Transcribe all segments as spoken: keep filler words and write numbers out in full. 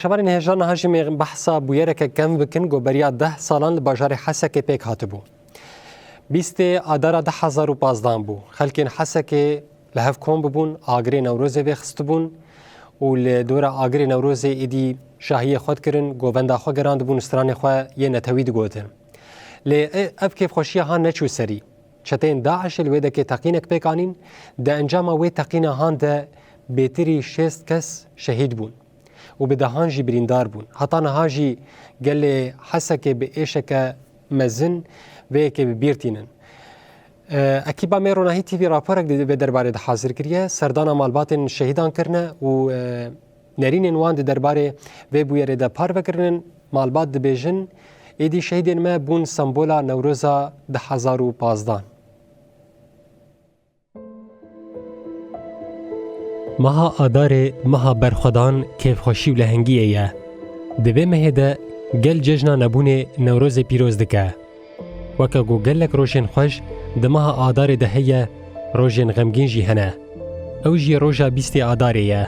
Şemarên hêja niha jî me behsa bûyereke kevn bikin ku beriya deh salan li bajarê Hesekê pêk hatibû. Bîstê Adara du hezar û pazdan bû. Xelkên Hesekê li hev kom bibûn, agirê Newrozê vêxistibûn û li dora agirê Newrozê êdî şahiyê xwe dikirin, govenda xwe gerandibûn, stranê xwe yê netewî digotin. Lê e-, ev kêfxweşiya han neçû serî. Çeteyên DAIŞê li wê dekê teqînek pêk anîn, di encama wê teqîna han de bêtirî şêst kes şehîd bûn û bi dehan jî birîndar bûn. Heta niha jî gelê Hesekê bi êşeke mezin vê yekê bi bîr tînin. E, ekîba me Ronahî T V raporek di vê derbarê de hazir kiriye. Serdana malbatên şehîdan kirine û, e, nerînên wan di derbarê vê bûyerê de parve kirinin. Malbat dibêjin, êdî şehîdên me bûn sembola Newroza du hezar û pazdan. Meha Adarê meha berxwedan, kêfxweşî û lehengiyê ye. Di vê mehê de gel cejna nebûnê Newrozê pîroz dike. Weke ku gelek rojên xweş di meha Adarê de heye, rojên xemgîn jî hene. Ew jî roja bîstê Adarê ye.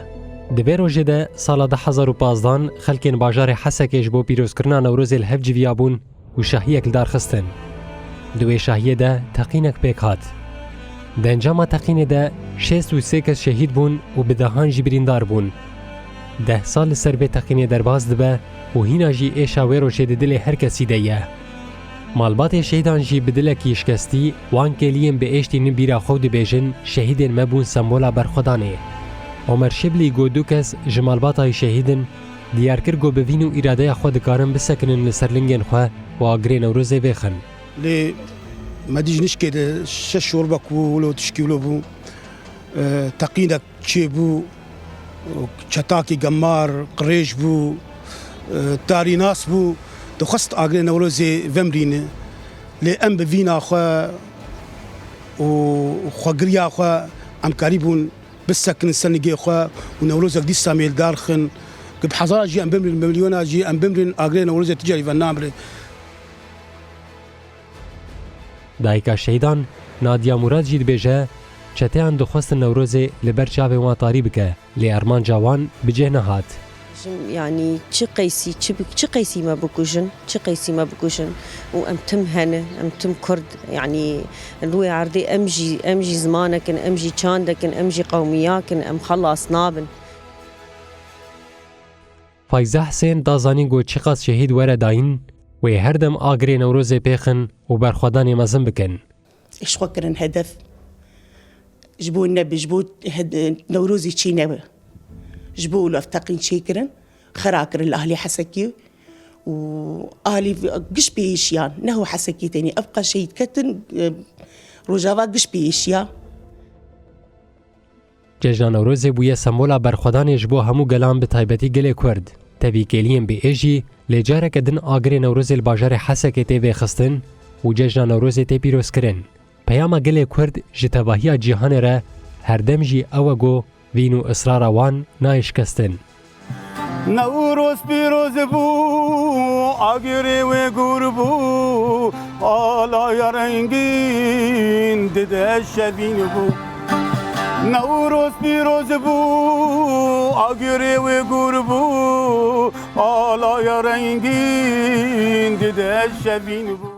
Di vê rojê de sala du hezar û pazdan xelkên bajarê Hesekê ji bo pîrozkirina Newrozê li hev civiyabûn û şahiyek li dar xistin. Di wê şahiyê de teqînek pêk hat. Di encama teqînê de şêst û sê kes şehîd bûn û bi dehan jî birîndar bûn. Deh sal li ser vê teqînê derbas dibe û hîna jî êşa wê rojê di dilê her kesî de ye. Malbatê şehîdan jî bi dilekî şikestî wan kêliyên bi êş tînin bîra xwe û dibêjin, şehîdên me bûn sembola berxwedanê. Omer Şiblî got du kes ji malbata wî şehîd in, diyar kir ku bi vîn û îradeya xwe dikarin bisekinin li ser lingên xwe û agirê Newrozê vêxin. Lê me dî ji nişkê de şeş şorbe ku wilo tişkî wilo bû, e, teqînek çêbû, çetakî gemar, qirêj bû, e, tarînas bû, dixwest agirê Newrozê vemrîne. Lê em bi vîna xwe û xwegiriya xwe em karîbûn bisekinin ser nigê xwe û Newrozek dîsa mê li dar xin. Ki bi hezara jî em bimrin, bi milyona jî em bimrin, agirê Newrozê tu carî venamre. Dayika şehîdan Nadiya Murad jî dibêje, çeteyan dixwestin Newrozê li ber çavên wan tarî bike, lê armanca wan bi cih nehat. Jim, yanî çi qeysî, çi bi-, çi qeysî me bikujin, çi qeysî me bikujin û em tim hene, em tim Kurd, yanî li wê erdê em jî, em jî zimanek in, em jî çandek in, em jî qewmiyak in, em xelas nabin. Fayza Hisên da zanîn ku çiqas şehîd were dayîn, wê her dem agirê Newrozê pêxin û berxwedanê mezin bikin. Ji xwe kirin hedef. Ji bo nebi, ji bo hed-, Newrozê çê nebe. Ji bo wilo ev teqîn çêkirin, xera kirin li ahlê Hesekê û ahlê giş pê êşiyan, neho Hesekê tenê. Ev qas şehîd ketin, e, Rojava giş pê êşiya. Cejna Newrozê bûye sembola berxwedanê ji bo hemû gelan, bi taybetî gelê Kurd. Tevî kêliyên bi êş jî lê careke din agirê Newrozê li bajarê Hesekê tê vêxistin û cejna Newrozê tê pîrozkirin. Peyama gelê Kurd ji tevahiya cîhanê re herdem jî ew e ku vîn û israra wan nayê şikestin. Newroz pîroz bû, agirê wê gûr bû, alaya rengîn dide şevîn bû. Newroz pîroz bû, agirê wê gûr bû, alaya rengîn dide şevîn bû.